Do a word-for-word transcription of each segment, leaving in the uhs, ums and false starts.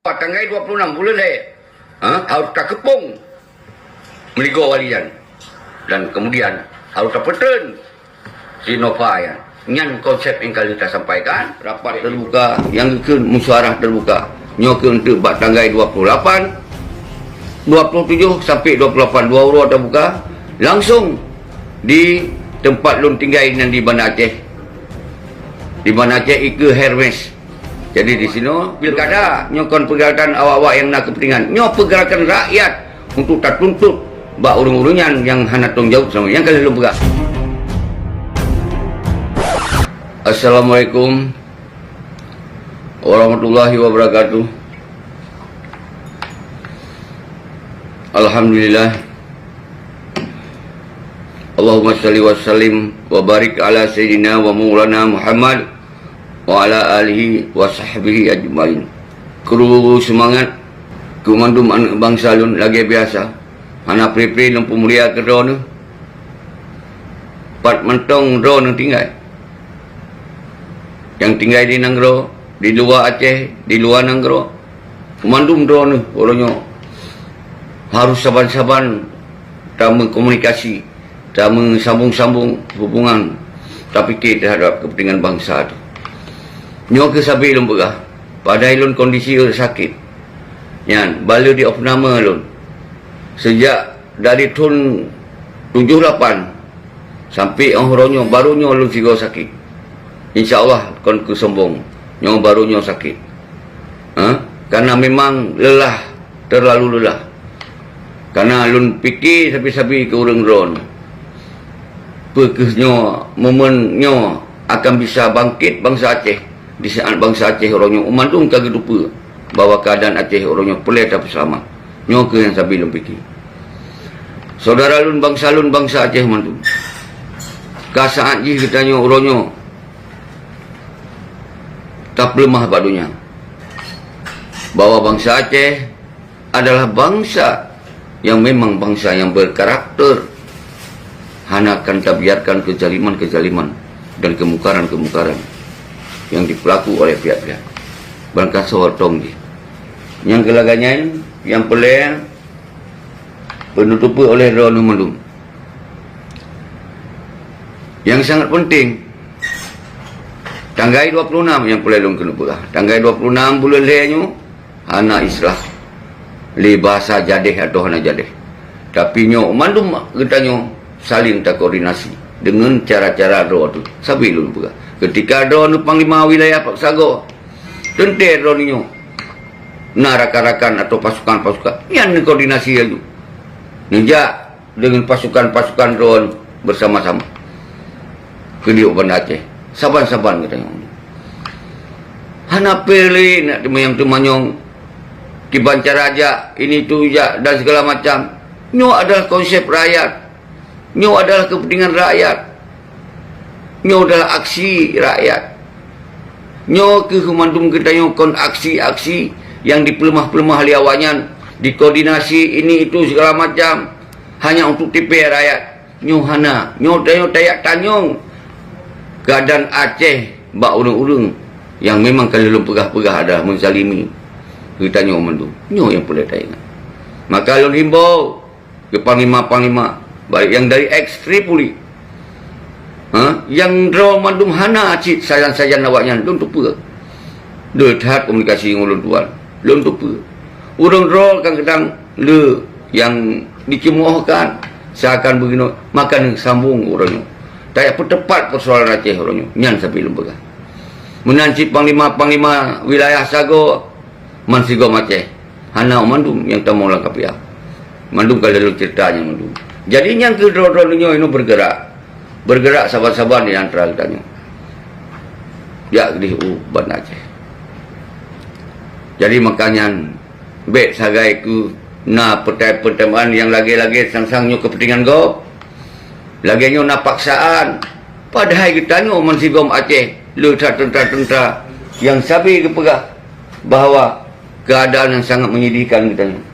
Tanggai dua puluh enam buleuen lhèe, ha, harôh takeupông meuligoe wali nyan. Dan kemudian harôh tapeutrön si Nova nyan. Nyan konsep nyang ka lheueh tasampaikan. Rapat terbuka, nyang geukheun musyawarah terbuka. Nyoe keuh eunteuk bak tanggai dua puluh lapan, dua puluh tujoh sampai dua puluh lapan, dua uroe tabuka langsung di teumpat lôn tinggai nan di Banda Aceh. Di Banda Aceh ikeue Hermes. Jadi di sinoe pilkada nyoe kon pergerakan awak-awak nyang na kepentingan. Nyoe pergerakan rakyat untuk tatuntut bak ureuëng-ureuëng nyan nyang hana tanggung jaweueb sama nyang ka lheueh lôn peugah. Assalamualaikum warahmatullahi wabarakatuh. Alhamdulillah. Allahumma salli wa sallim wa barik ala sayyidina wa maulana Muhammad wa ala alihi wa sahbihi ajmain. Kru seumangat keu mandum aneuk bansa lôn lagée biasa. Hana pri-pri lôn peumulia keu droeneuh. Pat mantong droeneuh tinggai. Nyang tinggai di nanggroe, di luwa Aceh, di luwa nanggroe. Mandum droeneuh uroe nyoe harôh saban-saban tameukomunikasi, tameusambong-sambong hubungan, tapike teuhadap keupeuntengan bansa teuh. Nyoe keuh sabe lôn peugah, padahai lôn kondisi sakét. Nyan, baleue di opname lôn. Seujak dari thon tujoh lapan sampai óh uroe nyoe, barô nyoe lôn sigoe sakét. Insya Allah kon keu sombong, nyoe barô nyoe sakét. Ha? Karena memang lelah, terlalu lelah. Karena lôn pike sabe-sabe keu ureuëng droeneuh. Peu kheueh nyoe, momen nyoe akan bisa bangkét bansa Aceh. Di saat bansa Aceh uroe nyoe mandum ka geuteupeue bahwa keuadaan Aceh uroe nyoe peureulée tapeuseulamat. Nyoe keuh nyang sabe lôn pike. Syedara lôn, bansa lôn, bansa Aceh mandum. Ka saat jih geutanyoe uroe nyoe tapeuleumah bak donya bahwa bansa Aceh adalah bansa yang memang bansa yang berkarakter, hana akan tabiarkan kezaliman-kezaliman dan kemungkaran-kemungkaran yang dipelaku oleh pihak-pihak. Ban ka soe tong jih. Nyang keulagée nyan, nyang peureulée peunutupeu oleh droeneuh mandum. Nyang sangat penting, tanggai dua puluh enam nyang peureulée lôn keuneuk peugah. Tanggai dua puluh enam buleuen lhèe nyoe, hana islah lé bahasa jadeh atau hana jadeh. Tapi nyoe mandum geutanyoe saling takoordinasi deungon cara-cara droe teuh. Sabe lôn peugah, keutika droeneuh panglima wilayah sagoe, teuntée droeneuh nyoe na rakan-rakan atau pasukan-pasukan, nyan neukoordinasi laju. Neujak deungon pasukan-pasukan droeneuh beusama-sama keu di Banda Aceh, saban-saban geutanyoe. Hana pih lé nak teumanyong-teumanyong kiban cara jak, ini tu jak, dan segala macam. Nyoe adalah konsep rakyat. Nyoe adalah keupeuntengan rakyat. Nyoe adalah aksi rakyat. Nyoe keuh mandum geutanyoe kon aksi-aksi nyang dipeuleumah-peuleumah lé awaknyan, dikoordinasi ini itu segala macam, hanya untuk tipée rakyat. Nyoe hana. Nyoe tanyoe tajak tanyong keuadaan Aceh bak ureuëng-ureuëng nyang memang ka lheueh lôn peugah-peugah adalah menzalimi geutanyoe mandum. Nyoe nyang peureulée taingat. Maka lôn himbau keu panglima-panglima, baik nyang dari eks Tripoli, ha, nyang droe mandum hana cit sajan-sajan awaknyan, lôn teupeue. Deuh that komunikasi ngon ulôn tuan, lôn teupeue. Ureuëng droe kadang-kadang le nyang diceumohkan seakan beuginoe, maka neusambong uroe nyoe. Tajak peuteupat peusoalan Aceh uroe nyoe, nyan sabe lôn peugah. Meunan cit panglima-panglima wilayah sagoe, man sigom Aceh, hana mandum nyang tamong lam kapiah. Mandum ka lheueh lôn ceurita nyan mandum. Jadi nyang keu droe-droe nyoe inoe bergerak. Bergerak saban-saban di antara geutanyoe. Jak keudeh u Banda Aceh. Jadi maka nyan, bék sagai keu na peutai-peutaian nyang lagée-lagée sang-sang nyoe keupeuntengan gob. Lagée nyoe na paksaan. Padahai geutanyoe man sigom Aceh, le that teuntra-teuntra nyang sabe geupeugah bahwa keuadaan nyang sangat menyedihkan geutanyoe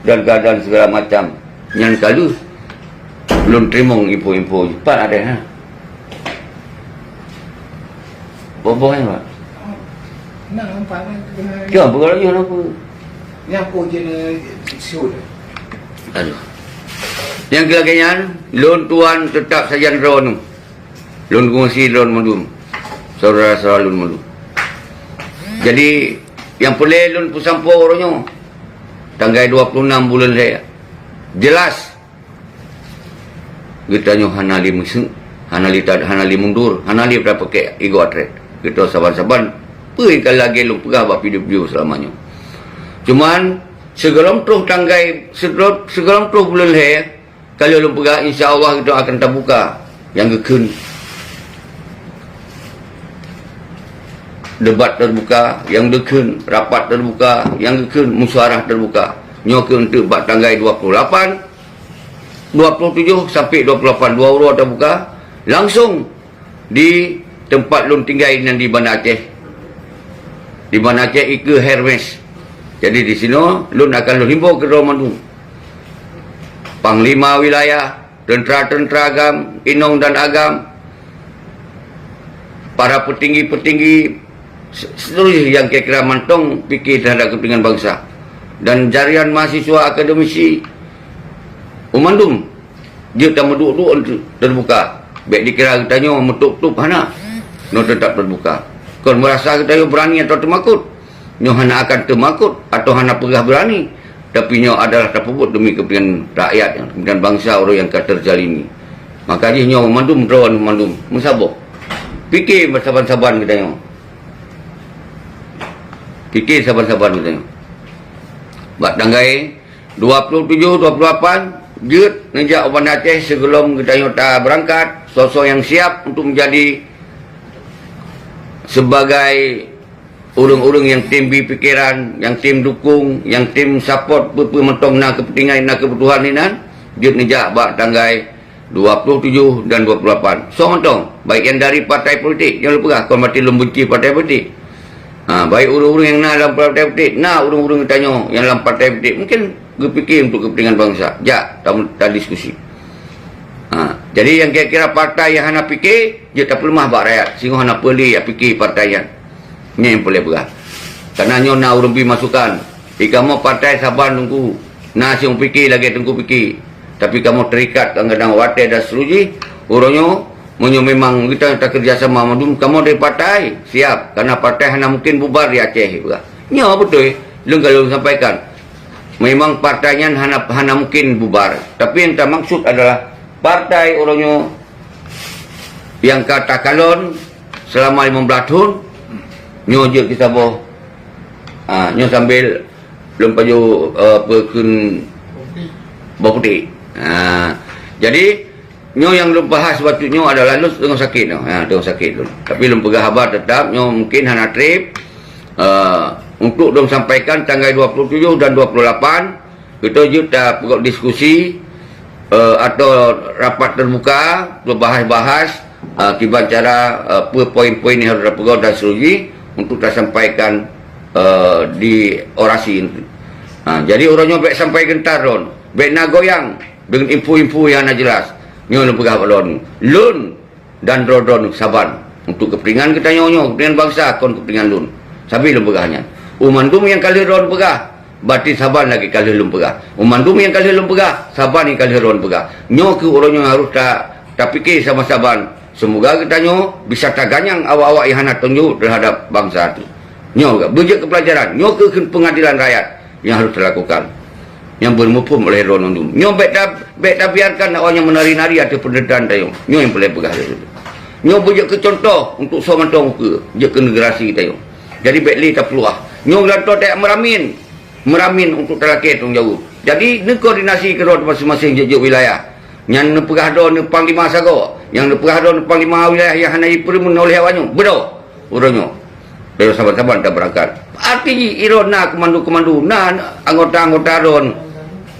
dan keuadaan segala macam nyan ka lheueh lôn teurimong info-info jih. Pat ada, ha? Boh-boh nyan, Pak? Nah, nampak kan? Kena. Ya, bukan lagi apa. Ni apa je ni, show dia. Aduh. Nyang keu lagèe nyan, lôn tuan teutap sajan droeneuh. Lôn kongsi droeneuh mandum. Saudara-saudara lôn mandum. Jadi, nyang peureulèe lôn peusampoe uroe nyoe, tanggai dua puluh enam buleuen lhèe. Jelas, geutanyoe hana lé meuseuk, hana lé tad-, hana lé mundur, hana lé tapakèk igoe atret. Geutanyoe saban-saban peue nyang ka lagèe lôn peugah bak video-video seulama nyoe. Cuman, sigohlom troh tanggai, sigohlom, sigohlom troh buleuen lhèe, ka lheueh lôn peugah, insya Allah geutanyoe akan tabuka nyang geukheun debat terbuka, nyang geukheun rapat terbuka, nyang geukheun musyawarah terbuka. Nyoe keuh eunteuk bak tanggai dua puluh lapan, dua puluh tujoh sampai dua puluh lapan, dua uroe tabuka langsung di teumpat lôn tinggai nan di Banda Aceh. Di Banda Aceh ikeue Hermes. Jadi di sinoe lôn akan lôn himbau keu droe mandum. Panglima wilayah, teuntara-teuntara agam, inong dan agam, para peutinggi-peutinggi, se-, seluruh nyang kira-kira mantong pike teuhadap keupeuntengan bansa. Dan jarean mahasiswa, akademisi, u mandum, jeuet tameuduek-duek teubuka. Bèk dikira geutanyoe meutup-tup, hana. Nyoe teutap teubuka. Kon meurasa geutanyoe beurani atawa teumakot. Nyoe hana akan teumakot atawa hana peugah beurani, tapi nyoe adalah tapeubuet demi keupeuntengan rakyat, keupeuntengan bansa ureueng nyang ka teuzalimi. Maka jih nyoe mandum droeneuh mandum meusaboh. Pike saban-saban geutanyoe. Pike saban-saban geutanyoe. Bak tanggai dua puluh tujoh, dua puluh lapan, jeuet neujak u Banda Aceh sigohlom geutanyoe tabeurangkat, soe-soe nyang siap untuk menjadi sebagai ureueng-ureueng nyang tem bi pikeran, nyang tem dukong, nyang tem support peue-peue mantong na keupeuntengan, na keubutuhan inan, jeuet neujak bak tanggai dua puluh tujoh dan dua puluh lapan. Soe mantong, baik nyang dari partai politik, nyang lôn peugah, kon berarti lôn benci partai politik. Ha, baik ureueng-ureueng nyang na lam partai politik, na ureueng-ureueng geutanyoe nyang lam partai politik, mungkin geupike untuk keupeuntengan bansa. Jak, tam-, tadiskusi. Ha, jadi nyang kira-kira partai nyang hana pike, jeuet tapeuleumah bak rakyat, singoh hana peue lé jak pike partai nyan. Nyan nyang peureulèe peugah. Karena nyoe na ureueng bri masukan. Di kamoe partai saban Teungku, na siueng pike lagèe Teungku pike. Tapi kamoe terikat kadang-kadang watèe dan seterusjih. Uroe nyoe, meunyoe memang geutanyoe takeureuja sama mandum, kamoe dari partai siap. Karena partai hana mungkin bubar di Aceh, peugah. Nyoe beutôi, lôn ka lôn sampaikan. Memang partai nyan hana, hana mungkin bubar. Tapi nyang tamaksud adalah partai uroe nyoe nyang ka takalon selama lima belas thon, nyoe jeuet geusaboh. Ha, nyoe sambil lôn pajoh, eh, peukheun boh putéh. Ha, jadi, nyoe nyang lôn bahas bacut nyoe adalah lôn teungoh sakét nyoe. Ha, teungoh sakét lôn. Tapi lôn peugah haba teutap, nyoe mungkin hana trép. Eh, untuk lôn sampaikan tanggai dua puluh tujoh dan dua puluh lapan, geutanyoe jeuet tapeugot diskusi, eh, atau rapat terbuka, beubahas-bahas, eh, kiban cara, eh, peue poin-poin nyang harôh tapeugot dan seterusjih untuk tasampaikan, eh, di orasi. Ha, jadi uroe nyoe bèk sampai geuntar lôn, bèk na goyang deungon info-info nyang hana jelas. Nyoe lôn peugah bak lôn. Lôn dan droe-droeneuh saban untuk keupeuntengan geutanyoe nyoe, keupeuntengan bansa, kon keupeuntengan lôn. Sabé lôn peugah nyan. U mandum nyang ka lheueh droeneuh peugah, berarti saban lagèe ka lheueh lôn peugah. U mandum nyang ka lheueh lôn peugah, saban nyang ka lheueh droeneuh peugah. Nyoe keuh uroe nyoe harôh ta-, tapike saban-saban. Seumoga geutanyoe bisa taganyang awak-awak nyang hana tanggung jaweueb teuhadap bansa teuh. Nyoe beujeuet keu peulajaran, nyoe keuh kheun peungadilan rakyat nyang harôh talakukan. Nyang beumuphom oleh droeneuh mandum. Nyoe bèk ta-, bèk tabiarkan awak nyan meunari-nari ateueh peundertaan tanyoe. Nyoe nyang peureulèe peugah lé lôn. Nyoe beujeuet keu cuntoh untuk soe mantong ukeue, jeuet keu generasi tanyoe. Jadi bèk lé tapeuluah. Nyoe geutanyoe tajak meuramin. Meuramin untuk talakèe tanggung jaweueb. Jadi neukoordinasi keudroe maséng-maséng jeuet-jeuet wilayah. Nyang neupeugah droeneuh panglima sagoe, nyang neupeugah droeneuh panglima wilayah nyang hana jipeurumeuen oleh awak nyoe. Beudôh. Uroe nyoe, bèk saban-saban tabeurangkat. Arti jih, droeneuh na komando-komando, na anggota-anggota droeneuh,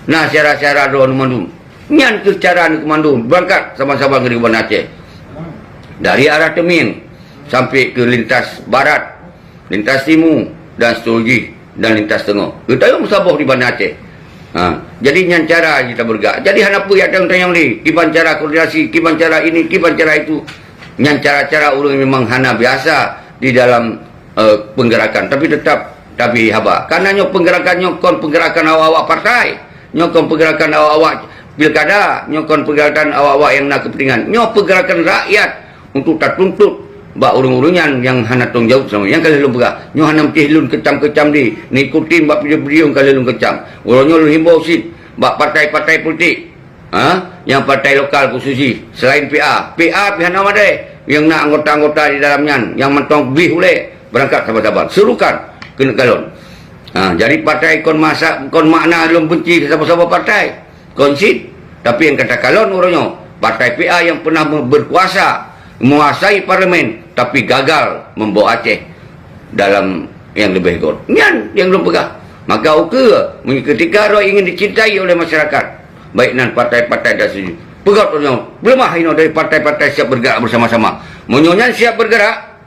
na syedara-syedara droeneuh mandum. Nyan keuh cara neukomando beurangkat saban-saban ngon Banda Aceh. Dari arah Teumieng sampai ke lintas barat, lintas timu, dan seterusjih, dan lintas teungoh. Geutanyoe meusaboh di Banda Aceh. Ha, jadi nyan cara jih tabeurangkat. Jadi hana peue jak tanyong-tanyong lé, kiban cara koordinasi, kiban cara ini, kiban cara itu. Nyan cara-cara ureueng memang hana biasa di dalam, eh, penggerakan, tapi tetap tabri haba. Karena nyoe penggerakan nyoe kon penggerakan awak-awak partai. Nyoe kon penggerakan awak-awak pilkada, nyoe kon penggerakan awak-awak nyang na kepentingan. Nyoe penggerakan rakyat untuk tatuntut bak ureuëng-ureuëng nyan nyang hana tanggung jaweueb sama. Nyang ka lheueh lôn peugah, nyoe hana meusti lôn keucam-keucam di, neuikuti bak video-video nyang ka lheueh lôn keucam. Uroe nyoe lôn himbau cit bak partai-partai politik. Ha? Nyang partai lokal khusus jih, selain P A. P A pih hana meudeh. Nyang na anggota-anggota di dalam nyan, nyang mantong bih ulée, beurangkat saban-saban. Serukan keuneuk kalon. Ha, jadi partai kon masa, kon makna lôn benci keu saboh-saboh partai. Kon cit. Tapi nyang ka takalon uroe nyoe, partai P A nyang pernah me-, berkuasa, menguasai parlemen, tapi gagal membawa Aceh dalam nyang leubeh göt. Nyan nyang lôn peugah. Maka ukeue, meunyoe ketika droe ingin dicintai oleh masyarakat, baik nan partai-partai dan setuju, peugöt uroe nyoe, peuleumah inoe dari partai-partai siap bergerak bersama-sama. Meunyoe nyan siap bergerak,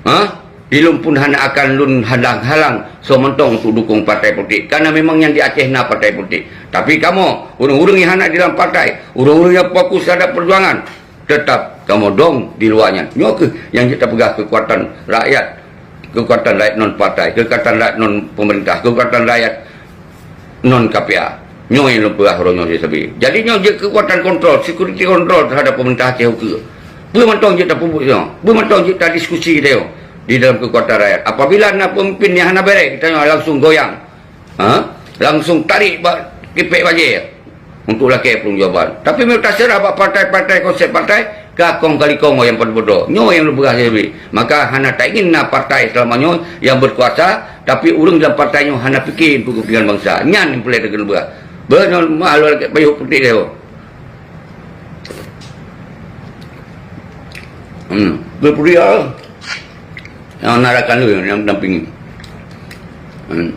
ha? Di lôn pun hana akan lôn halang-halang soe mantong untuk dukung partai politik. Karena memang nyan di Aceh na partai politik. Tapi kamoe, ureuëng-ureuëng nyang hana di dalam partai, ureuëng-ureuëng nyang fokus terhadap perjuangan, tetap kamoe dong di luwa nyan. Nyoe kheueh nyang jeuet tapeugah keukuatan rakyat, keukuatan rakyat non partai, keukuatan rakyat non pemerintah, keukuatan rakyat non K P A. Nyoe nyang lôn peugah uroe nyoe sabe. Jadi nyoe jeuet keukuatan kontrol, security control terhadap pemerintah Aceh ukeue. Peue mantong jeuet tapeubuet nyoe? Peue mantong jeuet tadiskusi nyoe di dalam keukuatan rakyat? Apabila na pemimpin nyang hana bereh, kita nyoe langsung goyang. Ha? Langsung tarik ba-, kipek bajée untuk lakée pertanggungjawaban. Tapi meunyoe taseurah bak partai-partai, konsep partai, ka kong kali kong nyang padum bodoh. Nyoe nyang lôn peugah sabe. Maka hana taingin na partai seulama nyoe nyang berkuasa, tapi ureuëng dalam partai nyoe hana pike untuk kepentingan bansa. Nyan nyang peureulée takeun peugah. Beunyoe mah lôn lakée payoh putéh lé. Hmm. Beupeudiak. Nyang na rakan lôn nyang dampingi. Hmm.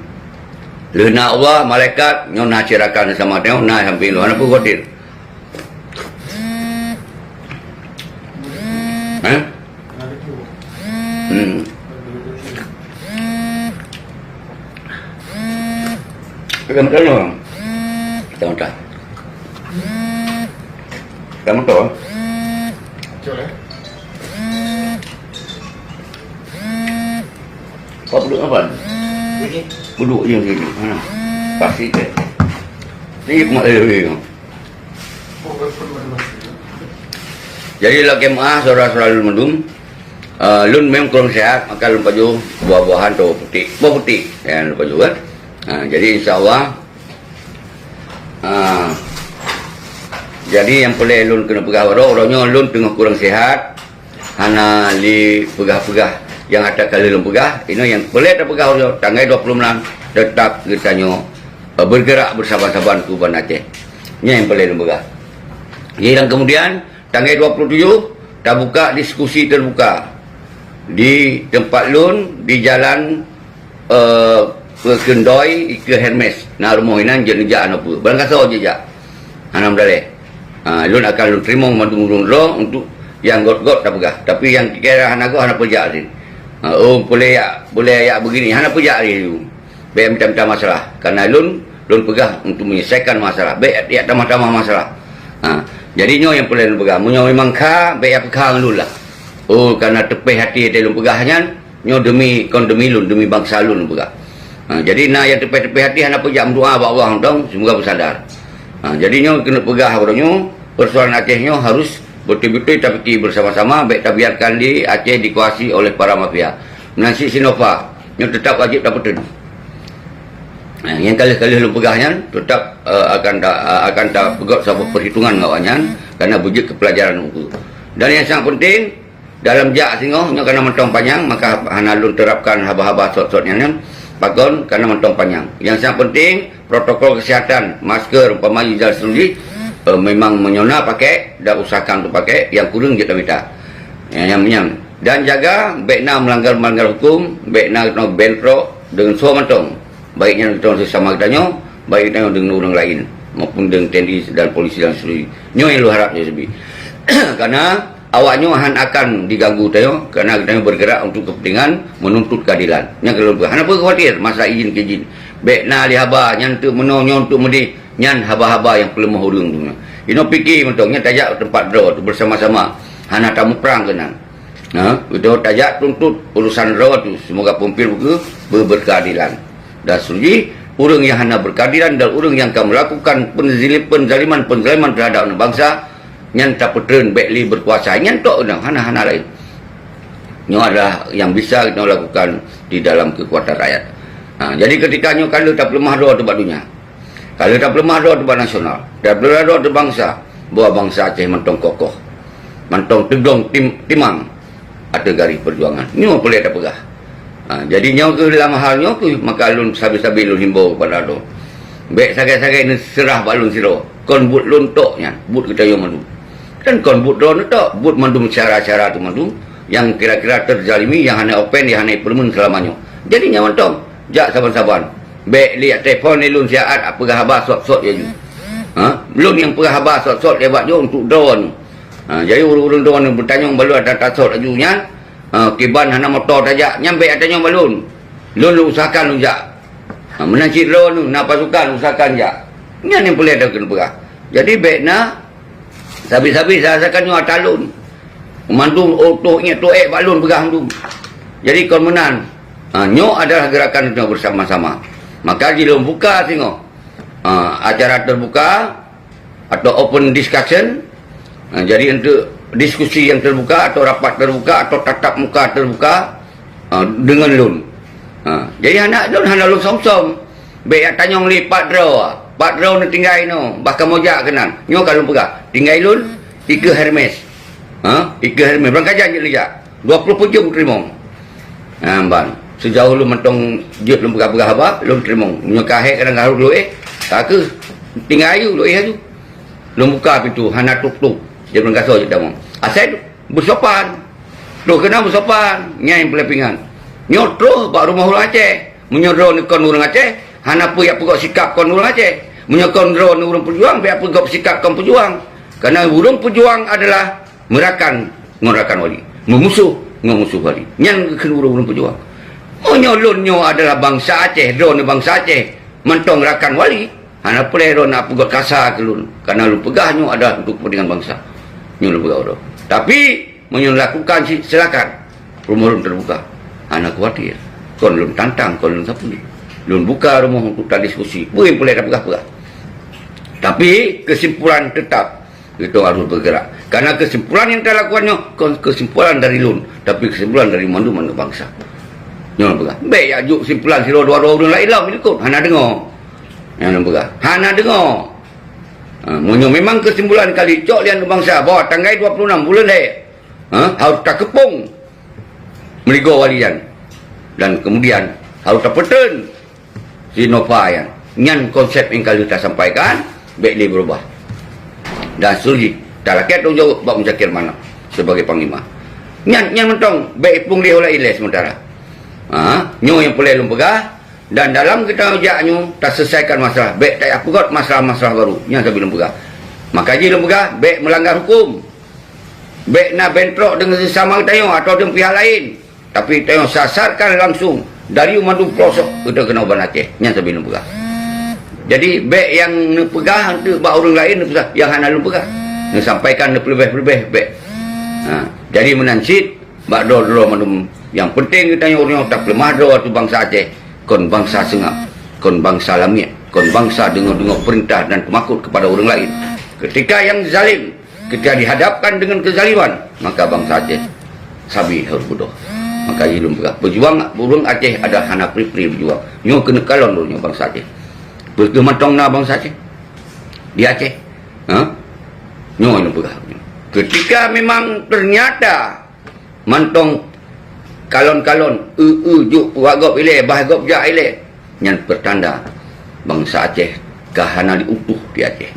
Lheueh na Allah, malaikat, nyoe na cit rakan sama tengok, na samping lôn. Hana peue khawatir. Eh? Hmm. Pegang tengok. Tengok tak? Tengok tak? Kau duduk apa? Duduk je sini. Ha. Pasti ke? Ni mak eh. Jadi, lakée meuah, saudara-saudara lôn mandum, eh, lôn memang kurang sehat, maka lôn pajoh buah-buahan atau putik. Buah putik, ya, lôn pajoh, kan? Ha, jadi, insya Allah, ha, jadi, nyang peureulée lôn keuneuk peugah baroe, uroe nyoe lôn teungoh kurang sehat, hana lé peugah-peugah nyang ata ka lheueh lôn peugah. Inoe nyang peureulée tapeugah uroe nyoe, tanggai dua puluh enam, tetap geutanyoe, eh, bergerak bersaban-saban keu Banda Aceh. Nyan nyang peureulée lôn peugah. Jadi, dan kemudian, tanggai dua puluh tujuh, tabuka diskusi terbuka di teumpat lôn, di jalan, eh, Peukendoi, ikeue Hermes. Na rumoh inan jeuet neujak hana peue. Barangkasoe jijak. Hana meudaleh. Ha, lôn akan lôn teurimong mandum ureuëng droe untuk nyang göt-göt tapeugah. Tapi nyang kira hana göt hana peue jak lé. Ha, oh, boleh yak, boleh yak begini. Hana peue jak lé. Bék mita-mita masalah. Karena lôn, lôn peugah untuk menyelesaikan masalah. Bék yak tamah-tamah masalah. Ha, jadi nyoe nyang peureulée lôn peugah. Meunyoe memang kha, bék yak peukha ngon lôn lah. Oh, karena teupéh até lôn peugah nyan, nyoe demi, kon demi lôn, demi bansa lôn lôn peugah. Ha, jadi na nyang teupéh-teupéh até hana peue jak meudoa bak Allah mantong, semoga beusadar. Ha, jadi nyoe keuneuk peugah uroe nyoe, persoalan Aceh nyoe harus beutôi-beutôi tapike bersama-sama, bék tabiarkan di Aceh dikuasai oleh para mafia. Meunan cit Sinova, nyoe teutap wajéb tapeuteun. Ha, nyang ka lheueh-ka lheueh lôn peugah nyan, teutap, eh, akan ta-, akan tapeugöt saboh perhitungan ngon awaknyan, karena beujeuet keu peulajaran ukeue. Dan nyang sangat penting, dalam jak singoh nyoe kana mantong panyang, maka hana lôn terapkan haba-haba sot-sot nyan, nyan. Pakon? Kana mantong panyang. Nyang sangat penting, protokol kesehatan, masker, umpama ijal sendiri, eh, memang meunyoe na pakai, dan usahakan untuk pakai, nyang kureueng jeuet tamita. Nyang, nyang, nyang. Dan jaga, bék na melanggar-melanggar hukum, bék na, na bentrok deungon soe mantong. Baik nyan geutanyoe sesama geutanyoe, baik geutanyoe deungon ureuëng laén, maupun deungon T N I dan polisi dan seterusnya. Nyoe nyang lôn harap nyoe seubi. Karena awak nyoe han akan diganggu tanyoe, karena geutanyoe bergerak untuk kepentingan menuntut keadilan. Nyang ka lôn peugah, hana peue khawatir masa izin ke izin. Bék na lé haba, nyan teuk meunoe, nyoe teuk meudeh, nyan haba-haba nyang peuleumoh ureuëng tu. Inoe pike mantong, nyan tajak teumpat droe tu bersama-sama. Hana tamuprang keunan. Ha, beutôi tajak tuntut urusan droe tu, semoga peumimpin beu-, beu-, berkeadilan. Dan seterusnya, ureuëng nyang hana berkeadilan dan ureuëng nyang ka melakukan penzili-, penzaliman-penzaliman terhadap aneuk bangsa, nyan tapeutreun bék lé berkuasa. Nyan tok keudroe, hana-hana laén. Nyoe adalah nyang bisa geutanyoe lakukan di dalam keukuatan rakyat. Ha, jadi ketika nyoe ka lheueh tapeuleumah droe teuh bak donya. Ka lheueh tapeuleumah droe teuh bak nasional. Tapeuleumah droe teuh bangsa. Bahwa bangsa Aceh mantong kokoh. Mantong teudong tim-, timang ateueh garéh peujuangan. Nyoe peureulée tapeugah. Ha, jadi nyoe keuh lam hal nyoe keuh maka lôn sabe-sabe lôn himbau kepada droe. Bék sagai-sagai neuseurah bak lôn sidroe. Kon buet lôn tok nyan, buet geutanyoe mandum. Dan kon buet droeneuh tok, buet mandum syedara-syedara teuh mandum nyang kira-kira teuzalimi, nyang hana open, nyang hana ipeureumeun seulama nyoe. Jadi nyan mantong, jak saban-saban. Bék lé telepon lé lôn siat, peugah haba sot-sot laju. Ha? Lôn nyang peugah haba sot-sot lewat nyoe untuk droeneuh. Ha, jadi ureuëng-ureuëng droeneuh beutanyong bak lôn dan tasot laju nyan, ha, kiban hana moto tajak, nyan bék tanyong bak lôn. Lôn, lôn usahakan lôn jak. Ha, meunan cit droeneuh na pasukan, usahakan jak. Nyan nyang peureulée takheun peugah. Jadi bék na sabe-sabe sasakan nyoe ata lôn. Mandum otoh nyan toh ék bak lôn peugah mandum. Jadi kon meunan. Ha, nyoe adalah gerakan nyoe bersama-sama. Maka jih lôn buka singoh, ha, acara terbuka atau open discussion. Ha, jadi untuk diskusi yang terbuka atau rapat terbuka atau tatap muka terbuka, ha, dengan lôn. Ha, jadi hana lôn hana lôn som-som. Bék jak tanyong lé pat droe. Pat droe neutinggai nyoe, bah kamoe jak keunan. Nyoe ka lôn peugah. Tinggai lôn, ikeue Hermes. Ha? Ikeue Hermes. Barangkajan jeuet neujak. Dua ploh peujeuem teurimong. Ha, ban. Seujaoh lôn mantong jeuet lôn peugah-peugah haba, lôn teurimong. Meunyoe ka hék kadang harôh lôn éh, ka keuh. Tinggai aju, lôn éh aju. Lôn buka pintoe, hana tuk-tuk. Jeuet lôn gasoe jeuet tamong. Asai beusopan. Troh keunan beusopan. Nyan nyang peureulée pingan. Nyoe troh bak rumoh ureuëng Aceh. Meunyoe droeneuh kon ureuëng Aceh, hana peue jak peugöt sikap kon ureuëng Aceh. Meunyoe kon droeneuh ureuëng peujuang, bék jak peugöt sikap kon peujuang. Karena ureuëng peujuang adalah meurakan ngon rakan wali, meumusoh ngon musoh wali. Nyan keuh ureuëng-ureuëng peujuang. Meunyoe lôn nyoe adalah bansa Aceh, droeneuh bansa Aceh, mantong rakan wali, hana peureulee droeneuh peugöt kasa keu lôn. Karena lôn peugah nyoe adalah untuk kepentingan bansa. Nyoe lôn peugah droe. Tapi, meunyoe lakukan cit, silakan. Rumoh lôn teubuka. Hana khawatir. Kon lôn tantang, kon lôn sapeue. Lôn buka rumoh untuk tadiskusi. Peue nyang peureulée tapeugah-peugah. Tapi, kesimpulan tetap, kita harus bergerak. Karena kesimpulan nyang talakukan nyoe kon kesimpulan dari lôn, tapi kesimpulan dari mandum aneuk bansa. Nyoe lôn peugah. Bék jak jok kesimpulan sidroe dua droe ureuëng laén lom ikot. Hana deungoe. Nyan lôn peugah. Hana deungoe. Ha, meunyoe memang kesimpulan ka jicok lé aneuk bansa bahwa tanggai dua puluh enam buleuen lhée, ha, harôh takeupong meuligoe wali nyan. Dan kemudian harôh tapeutreun si Nova nyan. Nyan konsep nyang ka lheueh tasampaikan, bék lé beurubah. Dan seterusnya, talakée tanggong jaweueb bak Muzakir Manaf sebagai panglima. Nyan, nyan mantong, bék iplueng lé ureuëng laén lé sementara. Ha, nyoe nyang peureulée lôn peugah, dan dalam geutanyoe jak nyoe, taseulesaikan masalah. Bék tajak peugöt masalah-masalah baru. Nyan sabe lôn peugah. Maka jih lôn peugah, bék meulanggar huköm. Bék na bentrok deungon sesama geutanyoe atawa deungon pihak laén. Tapi tanyoe sasarkan langsung dari mandum pelosok geutanyoe keunoe ban Aceh. Nyan sabe lôn peugah. Jadi, bék nyang neupeugah eunteuk bak ureuëng laén neupeugah nyang hana lôn peugah. Neusampaikan neupeuleubeh-peuleubeh, bék. Ha, jadi meunan cit, bak droe-droe mandum. Nyang peunteng geutanyoe uroe nyoe tapeuleumah droe ateueh bansa Aceh, kon bansa seungab, kon bansa lamiet, kon bansa deungoe-deungoe peurintah dan teumakot kepada ureuëng laén. Ketika nyang zalim, ketika dihadapkan dengan kezaliman, maka bansa Aceh sabe harôh beudôh. Maka jih lôn peugah, peujuang ureuëng Aceh adalah hana pri-pri peujuang. Nyoe keuneuk kalon droe nyoe bansa Aceh. Peue kheueh mantong na bansa Aceh di Aceh? Ha? Nyoe lôn peugah. Ketika memang ternyata mantong kalon-kalon, eu-eu jok bak gob ilée, bah gob jak ilée, nyan peutanda bansa Aceh ka hana jiutuh di Aceh.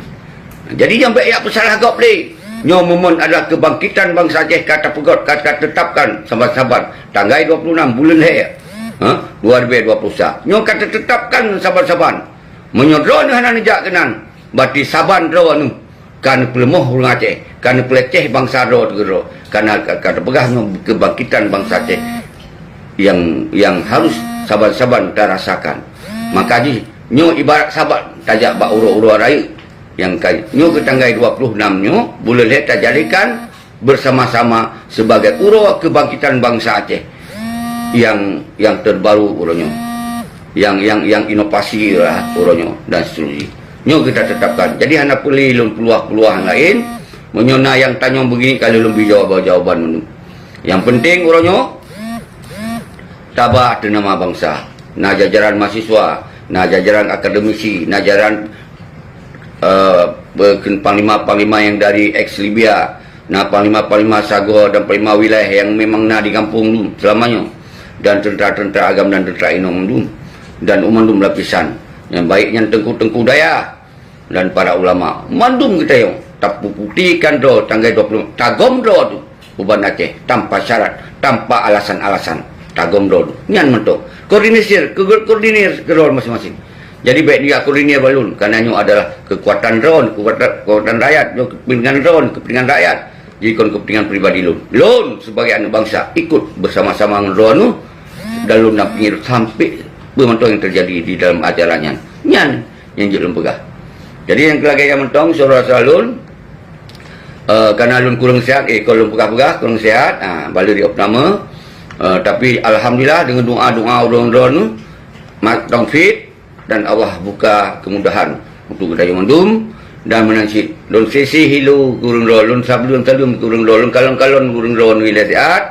Jadi, nyan bék jak peusalah gob lé. Nyoe momen adalah kebangkitan bansa Aceh ka tapeugöt, ka tatetapkan saban-saban tanggai dua puluh enam buleuen lhée, ha, dua ribu dua puluh satu. Nyoe ka tatetapkan saban-saban. Meunyoe droeneuh hana neujak keunan, berarti saban droeneuh ka neupeuleumah ureuëng Aceh, ka neupeuleceh bansa droe teuh keudroe, ka na, ka, ka teupeugah nyoe keubangkitan bansa Aceh nyang, nyang harôh saban-saban tarasakan. Maka jih nyoe ibarat saban tajak bak uroe-uroe rayeuk nyang ka, nyoe keu tanggai dua puluh enam nyoe buleuen lhée tajadikan bersama-sama sebagai uroe kebangkitan bangsa Aceh yang, yang terbaru uroe nyoe, yang, yang, yang inovasi lah uroe nyoe dan seterusnya. Nyoe kita tetapkan. Jadi hana peuli lôn peuluah-peuluah lain. Meunyoe na nyang tanyong begini, ka lheueh lôn bri jawaban-jawaban meunyoe. Yang penting uroe nyoe, tabah ateueh nama bangsa. Na jajaran mahasiswa, na jajaran akademisi, na jajaran, eh, panglima-panglima yang dari ex Libya, na panglima-panglima sagoe dan panglima wilayah yang memang na di gampông dum selama nyoe, dan tentara-tentara agam dan tentara inong dum, dan mandum lapisan. Yang baik nyan teungku-teungku dayah, dan para ulama, mandum geutanyong, tapuputikan droe tanggai dua puluh, tagom droe tu u Banda Aceh tanpa syarat, tanpa alasan-alasan. Tagom droe tu. Nyan mantong. Koordinir, ke-, koordinir keudroe masing-masing. Jadi, bèk neujak koordinir bak lôn, karena nyoe adalah kekuatan droe, kekuatan, kekuatan rakyat, nyoe kepentingan droe, kepentingan rakyat. Jadi, kon kepentingan pribadi lôn. Lôn sebagai aneuk bangsa ikut bersama-sama ngon droe nyoe dan lôn dampingi sampai peue mantong yang terjadi di dalam acara nyan. Nyan nyang jeuet lôn peugah. Jadi nyang keu lagèe nyan mantong, syedara-syedara lôn, eh, karena lôn kurang sihat, eh, kon lôn peugah-peugah, kurang sihat, ah, bala di opname. Eh, tapi alhamdulillah, deungon doa-doa ureueng droeneuh, mat-, tong fit, dan Allah buka kemudahan untuk geutanyoe mandum. Dan meunan cit, lôn sisi hilu keu ureueng droe, lôn sablon-sablon keu ureueng droe, lôn kalon-kalon keu ureueng droe nibak siat,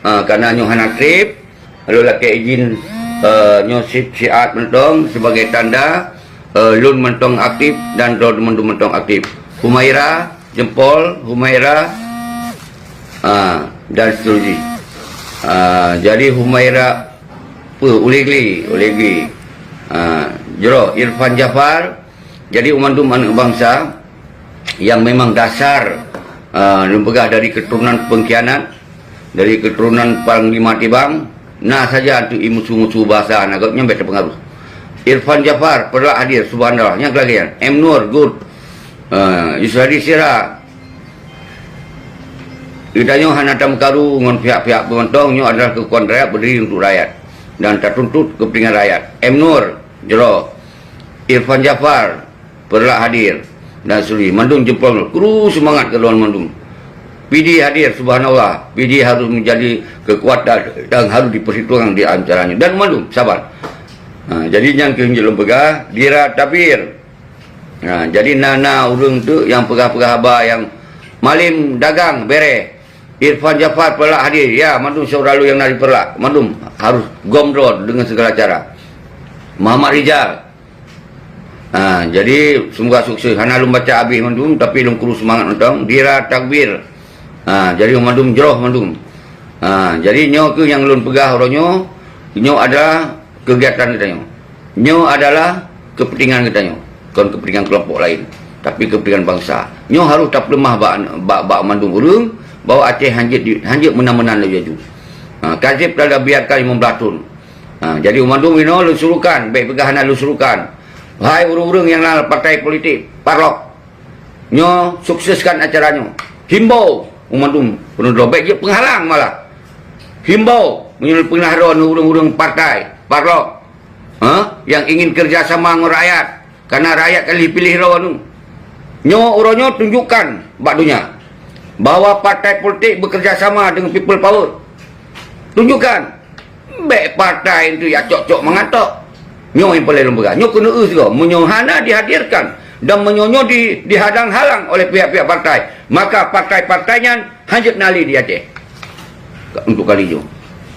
ah, karena nyoe hana trép, lôn lakèe izin, eh, nyoe si-, siat mantong sebagai tanda, eh, lôn mantong aktif dan droe mandum mantong aktif. Humaira, jempol, Humaira, ah, dan seterusnya. Ah, jadi Humaira, peue, Ulegli, Ulegli. Ah, jroh, Irfan Jafar. Jadi, mandum aneuk bangsa yang memang dasar, ah, lôn peugah dari keturunan pengkhianat, dari keturunan Panglima Tibang, na saja tu i musu-musu bahasa na gobnyan bèk teupeungaruh. Irfan Jafar, Peureulak hadir, subhanallah, nyang keulagèe nyan. M Nur, good. Ah, Yusradi Sira. Geutanyoe hana tameukaru ngon pihak-pihak peumantong, nyoe adalah keukuatan rakyat, berdiri untuk rakyat dan tatuntut kepentingan rakyat. M Nur, jroh. Irfan Jafar, Peureulak hadir, dan seterusnya. Mandum jempol, kru seumangat keu droe mandum. P D hadir, subhanallah. P D harus menjadi kekuatan dan harus diperhitungkan di antaranya. Dan mandum, saban. Ha, jadi nyan keuh nyang lôn peugah, Dira Takbir. Ha, jadi na, na ureueng tu nyang peugah-peugah haba nyang malem dagang bereh. Irfan Jafar Peureulak hadir. Ya, mandum syedara lôn nyang na di Peureulak. Mandum harus gom droe deungon segala cara. Muhammad Rizal. Ha, jadi, semoga sukses. Hana lôn baca abéh mandum, tapi lôn kru seumangat mantong. Dira Takbir. Ha, jadi, mandum jroh mandum. Ha, jadi, nyoe keuh nyang lôn peugah uroe nyoe, nyoe adalah kegiatan geutanyoe. Nyoe adalah kepentingan geutanyoe, kon kepentingan kelompok lain, tapi kepentingan bangsa. Nyoe harôh tapeuleumah bak, bak, bak mandum ureueng bahwa Aceh hanjeuet di, hanjeuet meunan-meunan laju-laju. Ha, Kazib telah biarkan lima belas thon. Ha, jadi, mandum inoe lôn surukan, bèk peugah hana lôn surukan. Hai ureueng-ureueng nyang na partai politik, parlok, nyoe sukseskan acara nyoe. Himbau u mandum peunudroe, bèk jeuet peunghalang malah. Himbau meunyoe peunah droe ureueng-ureueng partai, parlok, ha, nyang ingin kerja sama ngon rakyat, karena rakyat ka lheueh piléh droe nyoe. Nyoe uroe nyoe tunjukkan bak donya bahwa partai politik bekerja sama dengan people power. Tunjukkan. Bèk partai tu ya cok-cok mangat tok. Nyoe nyang paléng lôn peugah. Nyoe keuneuk eu sigoe. Meunyoe hana dihadirkan dan meunyoe nyoe di, dihadang-halang oleh pihak-pihak partai, maka partai-partai nyan hanjeuet na lé di Aceh. Untuk kali nyoe.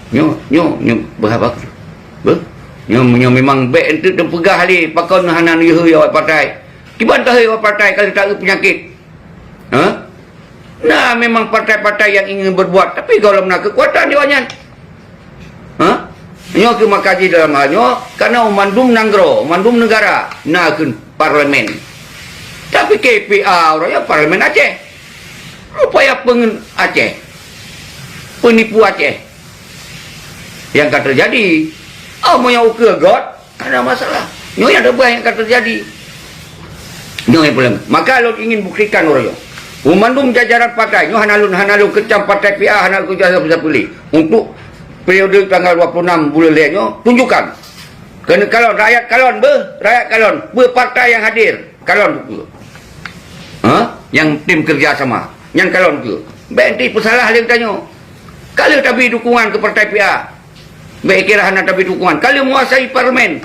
Nyoe, nyoe, nyoe beuhaba. Beuh? Nyoe, nyoe memang bèk enteuk teupeugah lé pakon hana neuyue awak partai. Kiban tahe awak partai ka lheueh taeu peunyakét. Ha? Nah, memang partai-partai yang ingin berbuat, tapi gohlom na kekuatan di awak nyan. Ha? Nyoe keuh maka jih dalam hal nyoe, karena mandum nanggroe, mandum negara na keuh parlemen. Tapi K P A uroe nyoe parlemen Aceh. Rupaya peungeut Aceh. Peunipu Aceh. Nyang ka teujadi. Oh, meunyoe ukeue göt, hana masalah. Nyoe nyang teupeugah nyang ka teujadi. Nyoe nyang problema. Maka lôn ingin buktikan uroe nyoe. Meumandum jajaran partai, nyoe hana lôn, hana lôn keucam partai P A, hana lôn keucam siapa-siapa lé. Untuk periode tanggal dua puluh enam buleuen lhèe nyoe, tunjukkan. Keuneuk kalon, rakyat kalon, beuh, rakyat kalon, beuh partai nyang hadir, kalon ukeue. Ha? Nyang tim kerja sama, nyang kalon ukeue. Bék enti peusalah lé geutanyoe. Ka lheueh tabi dukungan keu partai P A. Bék kira hana tabi dukungan. Ka lheueh menguasai parlemen.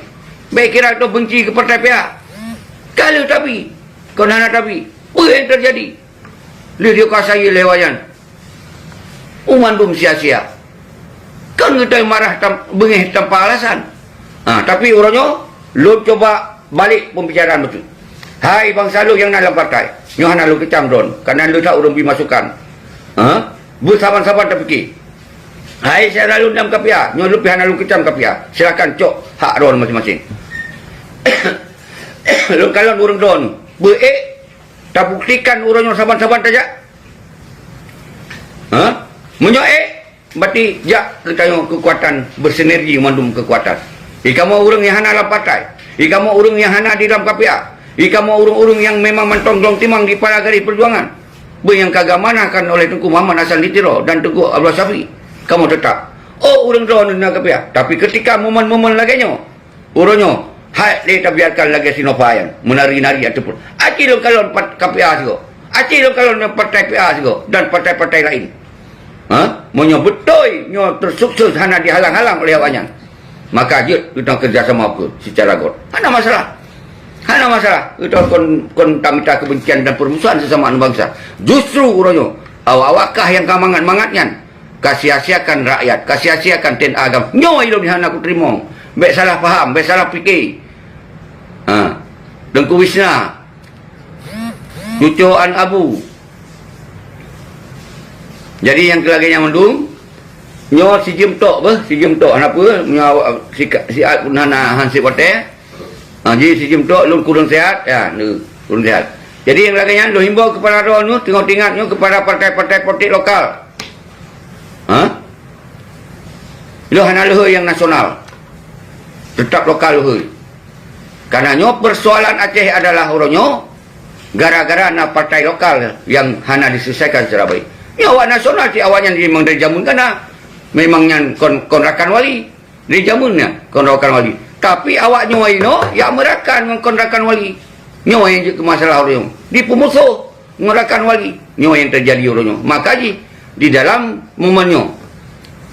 Bék kira geutanyoe benci keu partai P A. Ka lheueh tabi. Kon hana tabi. Peue nyang teujadi? Lheueh jikuasai lé awaknyan. Peue mandum sia-sia. Kon geutanyoe marah tam-, beungéh tanpa alasan. Ha, tapi uroe nyoe, lôn cuba balek pembicaraan beutôi. Hai bansa lôn nyang na lam partai, nyoe hana lôn keucam droen, kareuna lôn that ureuëng bri masukan. Ha? Beusaban-saban tapike. Hai syedara lôn lam K P A, nyoe lôn pih hana lôn keucam K P A. Silakan cok hak droen maséng-maséng. Lôn kalon ureuëng droen, beuék tabuktikan uroe nyoe saban-saban tajak. Ha? Meunyoe ék, berarti jak geutanyoe keukuatan, bersinergi mandum keukuatan. Di kamoe ureuëng nyang hana lam partai, di kamoe ureuëng nyang hana di lam K P A, di kamoe ureuëng-ureuëng nyang memang mantong glong timang di pala garéh peujuangan. Beuh nyang ka geuamanahkan oleh Teungku Muhammad Hasan di Tiro dan Teungku Abdullah Syafi'i. Kamoe teutap, oh, ureuëng droeneuh na K P A. Tapi keutika momen-momen lagée nyoe, uroe nyoe, hai lé tabiarkan lagée si Nova nyan, meunari-nari ataupun aci lôn kalon pat-, K P A sigoe, aci lôn kalon ngon partai P A sigoe dan partai-partai laén. Ha? Meunyoe beutôi nyoe teusukses hana dihalang-halang oleh awaknyan, maka jeuet geutanyoe kerjasama beutôi secara göt. Hana masalah. Hana masalah. Geutanyoe kon, kon tamita kebencian dan permusuhan sesama aneuk bangsa. Justru uroe nyoe, awak-awak kah nyang ka mangat-mangat nyan, ka sia-siakan rakyat, ka sia-siakan T N A agam. Nyoe ilôn hana kuteurimong. Bék salah paham, bék salah pike. Ha. Teungku Wisna, cucoan Abu. Jadi nyang keu lagée nyan mandum, nyoe sijeuem tok beuh, sijeuem tok hana peue, nyoe awak si, siat pun hana hansip watée. Ha, jadi sijeuem tok lôn kureueng siat, ya, lôn kureueng siat. Jadi nyang lagée nyan lôn himbau keupada droeneuh, teungoh teuingat nyoe keupada partai-partai politik lokal. Ha? Lôn hana leuhôi nyang nasional. Teutap lokal leuhôi. Karena nyoe persoalan Aceh adalah uroe nyoe gara-gara na partai lokal nyang hana diselesaikan secara baik. Nyoe awak nasional cit awaknyan memang dari jameun kana. Memang nyan kon, kon rakan wali. Di jameun nyan kon rakan wali. Tapi awak nyoe inoe jak meurakan ngon kon rakan wali. Nyoe nyang jeuet keu masalah uroe nyoe. Dipeumusoh ngon rakan wali. Nyoe nyang teujadi uroe nyoe. Maka jih di dalam momen nyoe,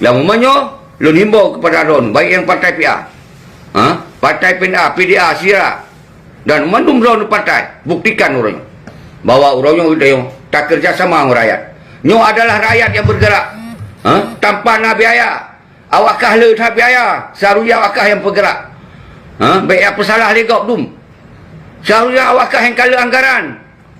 lam momen nyoe, lôn himbau keupada droeneuh, baik nyang partai P A, ha? Partai P N A, P D A, SIRA, dan mandum droeneuh partai, buktikan uroe nyoe bahwa uroe nyoe geutanyoe takeureuja sama ngon rakyat. Nyoe adalah rakyat nyang bergerak, ha? Tanpa na biaya. Awak kah le that biaya, seharusnya awak kah nyang peugerak. Ha? Bék nyang peusalah lé gob dum. Seharusnya awak kah nyang ka le anggaran.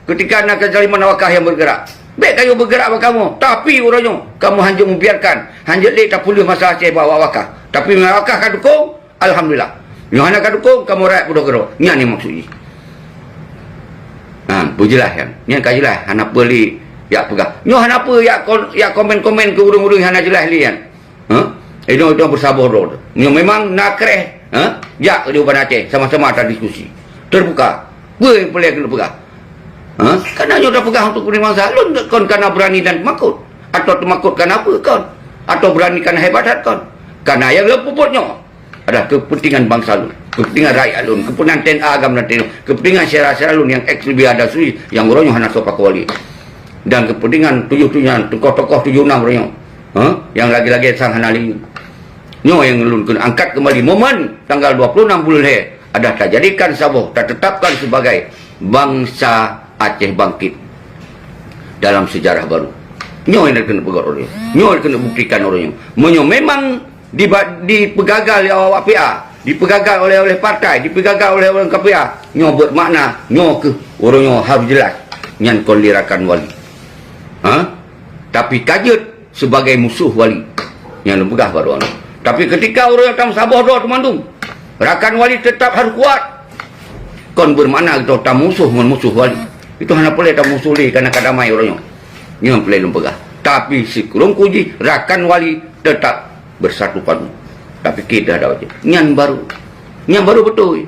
Keutika na keuzaliman awak kah nyang beugerak. Bék kayue beugerak bak kamoe, tapi uroe nyoe kamoe hanjeuet mubiarkan, hanjeuet lé tapeuleueh masalah Aceh bak awak kah. Tapi meunyoe awak kah ka dukong, alhamdulillah. Meunyoe hana ka dukong, kamoe rakyat peudoh keudroe. Nyan nyang maksud jih. Ha, beujeulaih nyan. Nyan ka jeulaih, hana peue lé jak peugah. Nyoe hana peue jak kon-, jak komen-komen keu ureuëng-ureuëng hana jeulaih lé nyan. Ha? Inong-inong beusaboh droe. Nyoe memang na kreh, ha? Jak di Uban Aceh sama-sama tadiskusi. Terbuka. Peue nyang peureulée keuneuk peugah? Ha? Kana nyoe tapeugah untuk kepentingan bangsa. Lôn kon kana beurani dan teumakot. Atau teumakot kana peue kon? Atau beurani kana hebat that kon? Kana nyang lôn peubuet nyoe adalah kepentingan bangsa lôn, kepentingan rakyat lôn, kepentingan T N A agam dan T N A, kepentingan syedara-syedara lôn nyang eks Libya dan Suriah nyang uroe nyoe hana soe pakoe lé. Dan kepentingan tujoh tujuh tokoh-tokoh tujoh enam uroe nyoe, ha? Nyang lagée-lagée sang hana lé. Nyoe nyang lôn keuneuk angkat keumbali momen tanggal dua puluh enam buleuen lhée adah tajadikan saboh, tatetapkan sibagai bansa Aceh bangkit dalam seujarah baru. Nyoe nyang keuneuk peugah uroe nyoe. Nyoe nyang keuneuk buktikan uroe nyoe. Meunyoe memang diba-, dipeugagal lé awak P A, dipeugagal oleh, oleh partai, dipeugagal oleh ureuëng K P A, nyoe beumakna nyoe kheueh uroe nyoe harôh jeulaih nyan kon lé rakan wali. Ha? Tapi ka jeuet sibagai musoh wali. Nyang lôn peugah baroe nyoe. Tapi keutika uroe nyoe tameusaboh droe teumandum, rakan wali teutap harôh kuat. Kon beumakna geutanyoe tamusoh ngon musoh wali. Itu hana peureulée tamusoh lé kana ka damai uroe nyoe. Nyoe peureulée lôn peugah. Tapi sikureueng kujih rakan wali teutap beusatu padu. Tapi kita dah baca. Nyan baru. Nyan baru beutôi.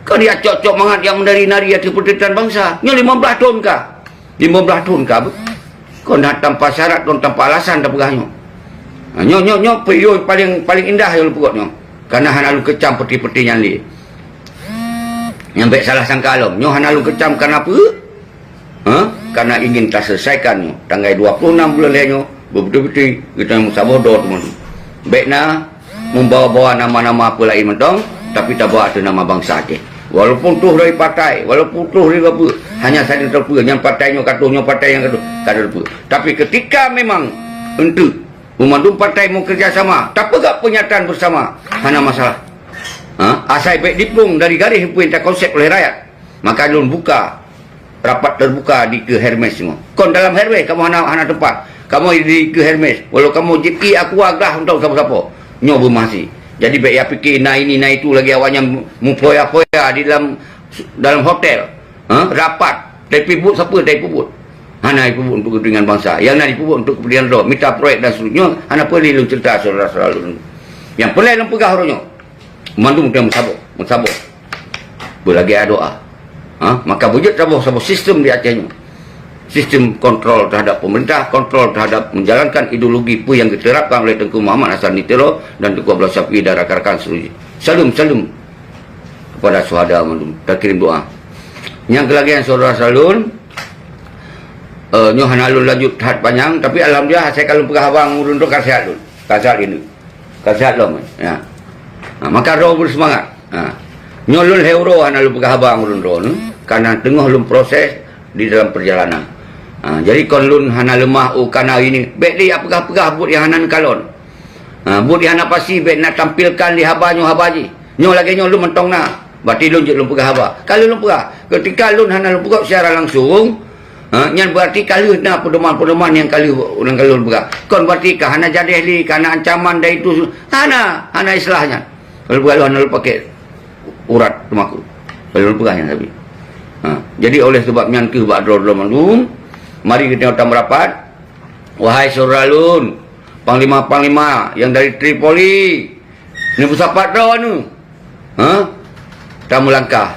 Kon jak cok-cok mangat jak meunari-nari ateueh peurintah bansa. Nyoe limong blaih thon ka. Limong blaih thon ka beuh. Kon hana tanpa syarat, kon tanpa alasan tapeugah nyoe. Ha, nyoe, nyoe, nyoe peue paleng, paleng indah nyang lôn peugot nyoe. Kana hana lôn keucam peuti-peuti nyan lé. Nyang bék salah sangka lom. Nyoe hana lôn keucam kana peue? Ha? karena ingin taselesaikan nyoe. Tanggai dua puluh enam buleuen lhèe nyoe, beubeutôi-beutôi geutanyoe meusaboh droe teuma. Bèk na membawa-bawa nama-nama peue laén mantong, tapi tabawa ateueh nama bansa Aceh. Walaupun troh dari partai, walaupun troh dari apa, hanya saja teupeue, nyan partai nyoe ka troh, nyoe partai nyang ka troh, ka teupeue. Tapi ketika memang enteuk meumandum partai meukeureuja sama, tapeugah peunyataan bersama, hana masalah. Ha? Asai bèk diplueng dari garéh peue nyang takonsep oleh rakyat. Maka lôn buka rapat terbuka di Keu Hermes nyoe. Kon dalam Hermes kamoe hana, hana teumpat. Kamoe di Keu Hermes. Walau kamoe jép ié aqua glah untuk sapo-sapo. Nyoe beumahsi. Jadi bèk ya pike na ini na itu lagèe awaknyan mufoya-foya di dalam, dalam hotel. Ha? Rapat. Tapi buet siapa? Tapi buet. Hana dipubuet untuk kepentingan bansa. Yang na dipubuet untuk kepentingan droe. Mita proyek dan seterusnya. Hana peureulee lôn cerita saudara-saudara lôn. Nyang peureulèe lôn peugah uroe nyoe. Mandum teuh meusaboh, meusaboh. Beulagèe doa. Ha? Maka beujeuet saboh, saboh sistem di Aceh nyoe. Sistem kontrol terhadap pemerintah, kontrol terhadap menjalankan ideologi peue nyang diterapkan oleh Teungku Muhammad Hasan di Tiro dan Teungku Abdullah Syafi'i dan rakan-rakan seterusnya. Saleuem, saleuem kepada syuhada mandum. Takirim doa. Nyang keulagèe saudara saleuem, eh, nyoe hana lôn lanjut that panyang, tapi alhamdulillah, asai ka lôn peugah haba ngon ulôn droe ka seuhat lôn. Ka seuhat lôn. Ka seuhat lom, ya. Ha, maka droe beuseumangat. Ha. Nyoe lôn lhèe uroe hana lôn peugah haba ngon droe nyoe, karena teungoh lôn proses di dalam perjalanan. Ha, jadi kon lôn hana leumah, oh, kana ini. Bèk lé peugah-peugah buet nyang hana neukalon. Ha, buet nyang hana pasti bèk na tampilkan lé haba nyoe haba jih. Nyoe lagèe nyoe lôn mantong na. Berarti lôn jeuet lôn peugah haba. Ka lheueh lôn peugah. Ketika lôn hana lôn peugah secara langsung, ha, nyan berarti ka lheueh na peudoman-peudoman nyang ka lheueh, nyang ka lheueh lôn peugah. Kon berarti ka hana jadeh lé, ka hana ancaman dari itu. Hana, hana istilah nyan. Lôn peugah lôn hana lôn pakai urat teumakot. Lôn peugah nyan tapi. Ha, jadi oleh sebab nyan keuh bak droe-droe mandum, mari geutanyoe tameusapat. Wahai syedara lôn, panglima-panglima nyang dari Tripoli, neupeusapat droeneuh. Ha? Tameulangkah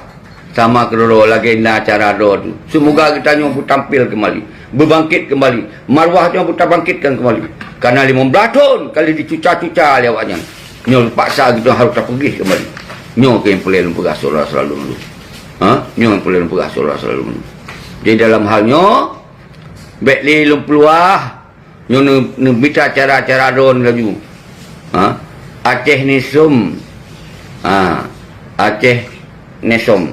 sama keudroe lagèe na cara droe tu. Seumoga geutanyoe beutampil keumbali, beubangkét keumbali, marwah nyoe beutabangkitkan keumbali. Karena limong blaih thon ka lheueh dicuca-cuca lé awaknyan. Nyoe paksa geutanyoe harôh tapeugèt keumbali. Nyoe keuh nyang peureulèe lôn peugah syedara-syedara lôn. Ha? Nyoe nyang peureulèe lôn peugah syedara-syedara lôn. Jadi dalam hal nyoe, bèk lé lôn peuluah, nyoe neu-, neumita cara-cara droe laju. Ha? Aceh Newsroom. Ha, Aceh Newsroom.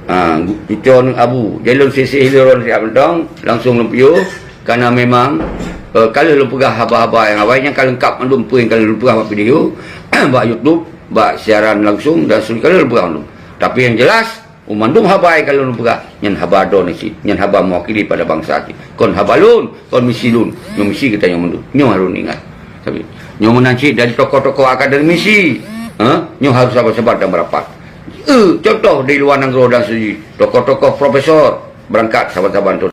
Ha, gu-, cuco neu Abu. Jadi lôn sisih droe siat mantong, langsung lôn piôh. Karena memang, eh, ka lheueh lôn peugah haba-haba nyang awai nyan ka leungkap mandum peue nyang ka lheueh lôn peugah bak video, bak YouTube, bak siaran langsung dan seterusnya ka lheueh lôn peugah mandum. Tapi yang jelas, oh, mandum haba nyang ka lôn peugah, nyan haba droeneuh cit, nyan haba mewakili pada bansa cit. Kon haba lôn, kon misi lôn, nyoe misi geutanyoe mandum. Nyoe harôh ingat. Tapi nyoe meunan cit dari tokoh-tokoh akademisi, ha? Nyoe harôh saban-saban dan merapat. Eh, contoh di luar nanggroe dan seterusnya, tokoh-tokoh profesor berangkat saban-saban tu.